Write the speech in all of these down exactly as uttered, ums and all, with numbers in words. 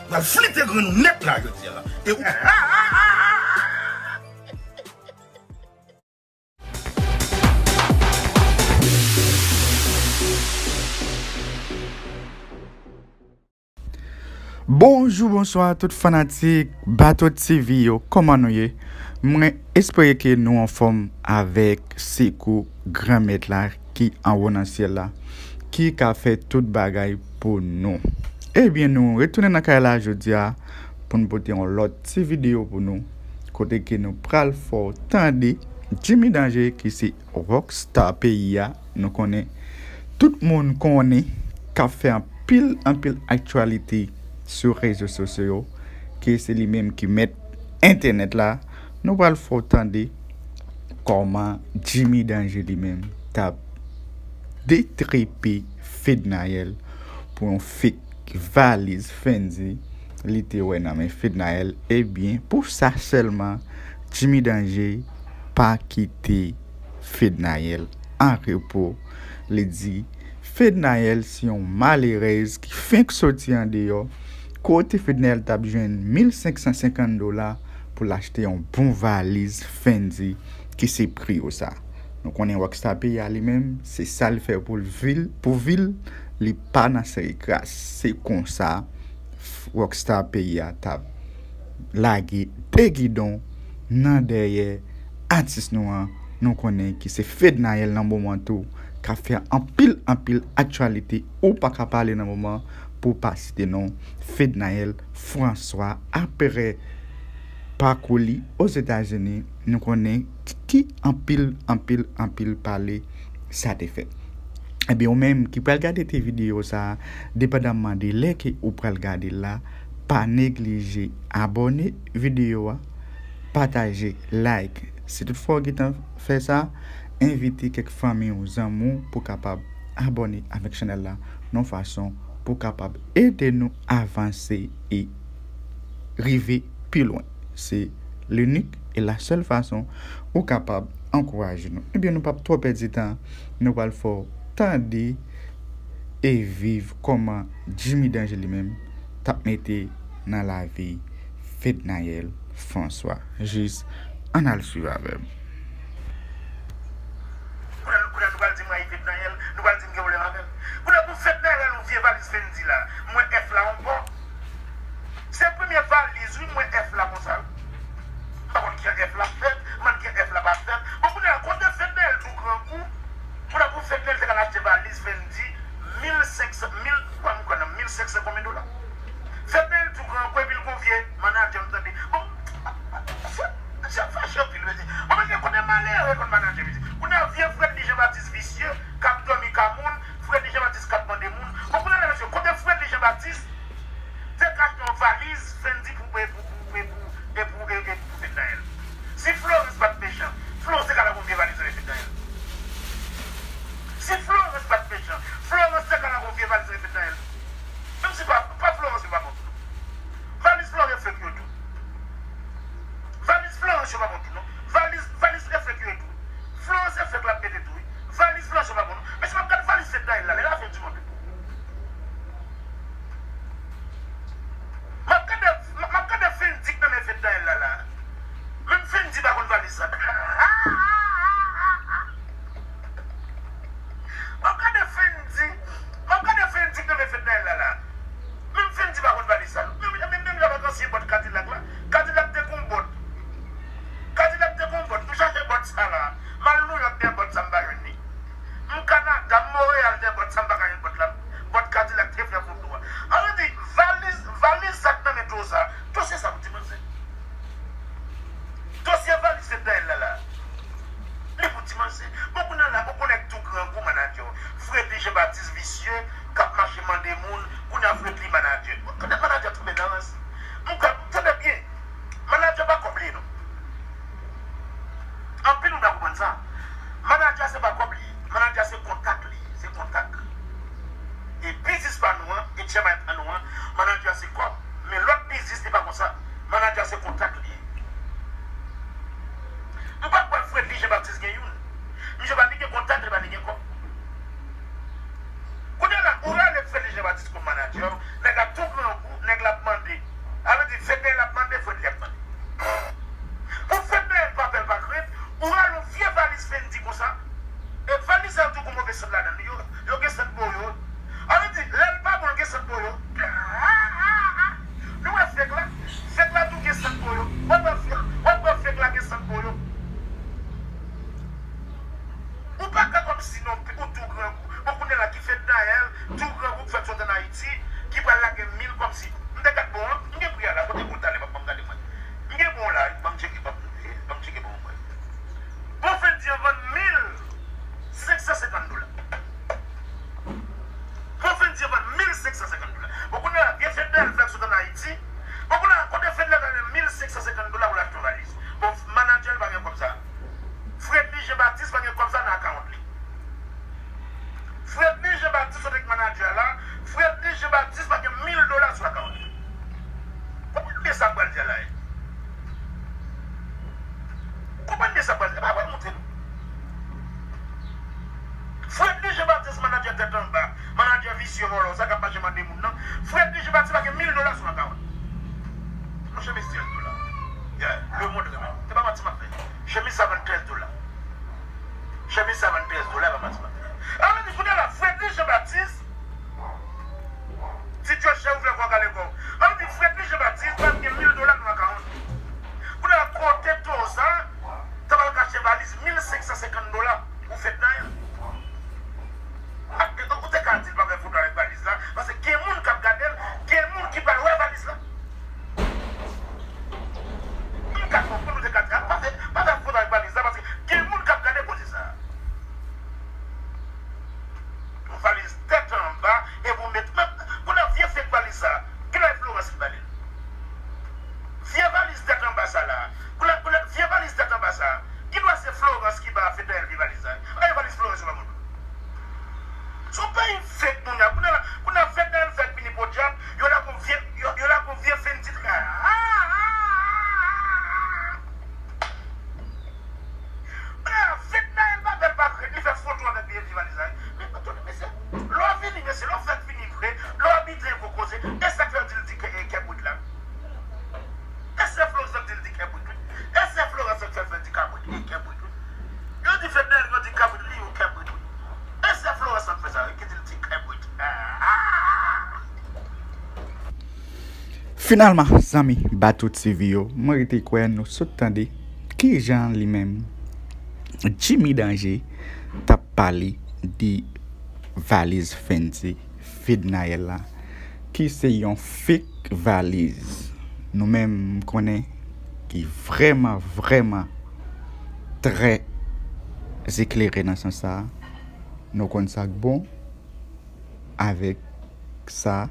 M al flite grenn ou nèt la jodi a la. E ou Bonjou, bonswa tout fanatik Bato TV yo, kòman nou ye? Mwen espere ke nou anfòm avèk sekou Granmèt la ki anwo nan syèl la, ki ka fè tout bagay pou nou. Ebyen, nou retounen nan kay la jodi a pou n pote yon lòt ti videyo pou nou, kote ke nou pral fè w tande Jimmy Danger ki se rockstar peyi a. Nou konnen, tout moun konnen, k ap fè anpil, anpil aktyalite sou rezo sosyo yo, ke se li menm ki mèt entènèt la. Nou pral fè w tande kòman Jimmy Danger li menm t ap detrepe Fednaelle pou yon fake valiz Fendi li te wè nan men Fednaelle. Ebyen, pou sa sèlman, Jimmy Danger pa kite Fednaelle an repo. Li di Fednaelle se yon malerèz ki fenk soti andeyò, kote Fednaelle t ap jwenn mil senk san senkant dola pou l achte yon bon valiz Fendi ki se pri yo sa. Nou konnen rockstar peyi a li menm, se sa l fè pou l vi l, pou vi l, li pa nan sere kras. Se konsa rockstar peyi a t ap lage de gidon nan dèyè atis nou an. Nou konnen ki se Fednaelle nan moman tou k ap fè anpil, anpil aktyalite. Ou pa ka pale nan moman pou w pa site non Fednaelle François. Aprè pakou li Ozetazini, nou konnen ki anpil, anpil, anpil pale sa te fèt. Ebyen, ou menm ki pral gade ti videyo sa a, depandamman de lè ke ou pral gade l la, pa neglije abòne videyo a, pataje, like. Si toutfwa w gentan fè sa, envite kèk fanmi w, zanmi w pou kapab abòne avèk chanèl la, yon fason pou kapab ede nou avanse e rive pi lwen. Se linik e la sèl fason ou kapab ankouraje nou. Ebyen, nou p ap twò pèdi tan, nou pral fè w tande e viv kòman Jimmy Danger li menm t ap mete nan lavi Fednaelle François. Jis ann al swiv avè m. Kounye a nou pral di m rayi Fednaelle, nou pral di m gen pwoblèm avè l. Kounye a pou Fednaelle yon vye valiz Fendi la, m wè F la yon bò. Se premye valiz wi m wè F la konsa wi. M pa konn kijan F la fèt, m pa konn kijan F la pa fèt. Bon kounye a kote Fednaelle tou grangou, kounye a pou Fednaelle te ka al achte valiz Fendi mil senk san, mil, pa m kwè nan mil senk san konbyen dola. Fednaelle tou grangou epi l gon vye manadjè m tande. Bon, Fed, misye ap fache anpil mesye. Bon mesye kote malere konn manadjè mesye. Kounye a vye Fredly Jean Baptiste visye k ap dòmi ka moun, Fredly Jean Baptiste k ap mande moun. Bon kounye a la mesye kote Fredly Jean Baptiste te ka achte yon valiz Fendi pou, pou, pou, pou, pou, pou, pou, pou, pou Fednaelle. Si Florence pa t mechan, Florence te ka lage yon vye valiz nan men Fednaelle. Si Florence pa t mechan, Florence te ka lage yon vye valiz nan men Fednaelle. Menm si pa, pa Florence yo pa bon tou non. Valiz Florence fake yo tou. Valiz Florence yo pa bon tou non. Valiz, valiz fake yo tou. Florence fake l ap mete tou wi. Valiz Florence yo pa bon non. Mesye m ap gade valiz Fednaelle la, lè la fin du monde. M ap gade, m ap gade Fendi k nan men Fednaelle la la. Menm Fendi pa konn valiz sa. M ap gade Fendi, m ap gade Fendi k nan men Fednaelle la la. Menm Fendi pa konn valiz sa non. Menm, menm, menm jan avèk ansyen bòt Kadilak la. Kadilak te gon bòt. Kadilak te gon bòt. Nou chache bòt sa la. M al Nouyòk dèyè bòt sa m pa jwenn li. M Kanada, m Monreyal dèyè bòt sa m pa ka jwenn bòt la. Bòt Kadilak te fè foto a. An vle di, valiz, valiz sa k nan men Tro sa. Dosye sa pou ti manzè. Dosye valiz Fednaelle la la. Li pou ti manzè. Bon kounye a la, bon konnen tou grangou manadjè w. Fredly Jean Baptiste visye k ap mache mande moun. Kounye a Fredly manadjè. Bon, kounye a manadjè tonbe nan rans. M ka, tande byen. Manadjè pa kòb li ye non. Anpil moun pa konprann sa. Manadjè se pa kòb li ye. Manadjè se kontak li ye. Se kontak. E biznis pa nou an, e djamay pa nou an, manadjè se kòb. Men lòt biznis li pa konsa. Manadjè se kontak li ye. M pa kwè Fredly Jean Baptiste gen youn. Misye pa ni gen kontak, li pa ni gen kòb. Kounye a Nèg la tou grangou, nèg la ap mande. Sa vle di, Fednaelle ap mande, Fredly ap mande. Pou Fednaelle pa pè l pa krent, ou rale yon vye valiz Fendi konsa. E valiz sa yo tou gon move sant ladan l. Yo, yo gen sant pou yo. Sa vle di, lè l pa bon, l gen sant pou yo. Nou wè fake la? Fake la tou gen sant pou yo. W ap wè fake, w ap wè fake la gen sant pou yo. Ou pa ka kòmsi non, ou tou grangou. Bon, kounye la ki Fednaelle, tou grangou k fèk sot ann Ayiti, ki pral lage mil kòmsi. M te gad bon an, m gen pri a la, kote pou talè, m ap ban m gade mwen. M gen bon la, ban m tcheke, ban m, ban m tcheke bon mwen. Bon, Fendi an vann mil senk san senkant dola. Bon, Fendi an vann mil senk san senkant dola. Bon, kounye la, vye Fednaelle fèk sot ann Ayiti. Bon, kounye la, kote Fednaelle gade mil senk san senkant dola pou l achte yon valiz? Bon, manadjè l pa gen kòb sa. Fredly Jean Baptiste pa gen kòb sa nan akawont li. Fredly Jean Baptiste sot ak manadjè la. Fredly Jean Baptiste pa gen mil dola sou akawont li. Konprann byen sa m pral di a la, wi. Konprann byen sa m pral di a. E pa vre, montre nou. Fredly Jean Baptiste, manadjè tèt anba, manadjè visye vòlò sa k ap mache mande moun nan. Fredly Jean Baptiste pa gen mil dola sou akawont. Yon chemiz trèz dola. Yeah, le monde renmen. Se pa manti m ap fè. Chemiz sa vann trèz dola. Chemiz sa vann trèz dola, e pa manti m ap fè. Sa vle di, kounye a la, Fredly Jean Baptiste, ti Djòchè, ou vle fè w kale kò w. Sa vle di, Fredly Jean Baptiste pa t gen mil dola nan akawont li. Kounye a, kote to sa, ta pral kache valiz mil senk san senkant dola pou Fednaelle? Ak, ou te ka di l pa fè foto avèk valiz la, paske gen moun k ap gade l, gen moun ki pral wè valiz la. M ka konprann ou te ka di, "Ah, pa fè, pa fè foto avèk valiz la, paske gen moun k ap gade koze sa a." Yon valiz tèt anba, epi w met, men, kounye a vye fake valiz sa a, kilè Florence ki ba li l? Vye valiz tèt anba sa la, kounye a, kounye a vye valiz tèt anba sa a, kilè se Florence ki ba Fednaelle vye valiz la? Ay, valiz Florence yo pa bon. Se yon peyi fake moun y ap. Kounye a la, kounye a Fednaelle fèk vini podyab, yo la gon vye, yo, yo la gon vye Fendi. Ah, ah, ah, ah, ah. Kounye a Fednaelle pa bèl pa krèt, li fè foto avèk vye valiz la. Men, men, mesye, lè w vini, mesye, lè w fèk vini vre, lè w abite yon koze, e sa k fè yo di l di kè, kè brit la? E se Florence k di l di kè brit, wi. E se Florence k fè, fè di kabrit, e kè brit, wi. Yo di Fednaelle, yo di kabrit, li yon kè brit, wi. E se Florence k fè sa, wi, ki di l di kè brit. Ah, ah, ah. Finalman, zanmi Batout T V yo, mwen rete kwè nou sot tande kijan li menm, Jimmy Danger, t ap pale de valiz Fendi Fednaelle la, ki se yon fake valiz. Nou menm, m konnen ki vrèman, vrèman trè eklere nan sans sa a. Nou konn sa k bon avèk sa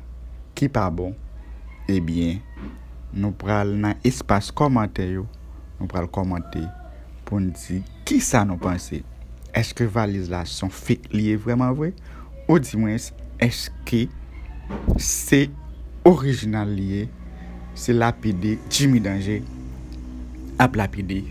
ki pa bon. Ebyen, nou pral nan espas kòmantè yo, nou pral kòmante pou n di kisa nou panse. Èske valiz la se yon fake li ye vrèman vre? Oudimwens, èske se orijinal li ye? Se lapide Jimmy Danger ap lapide.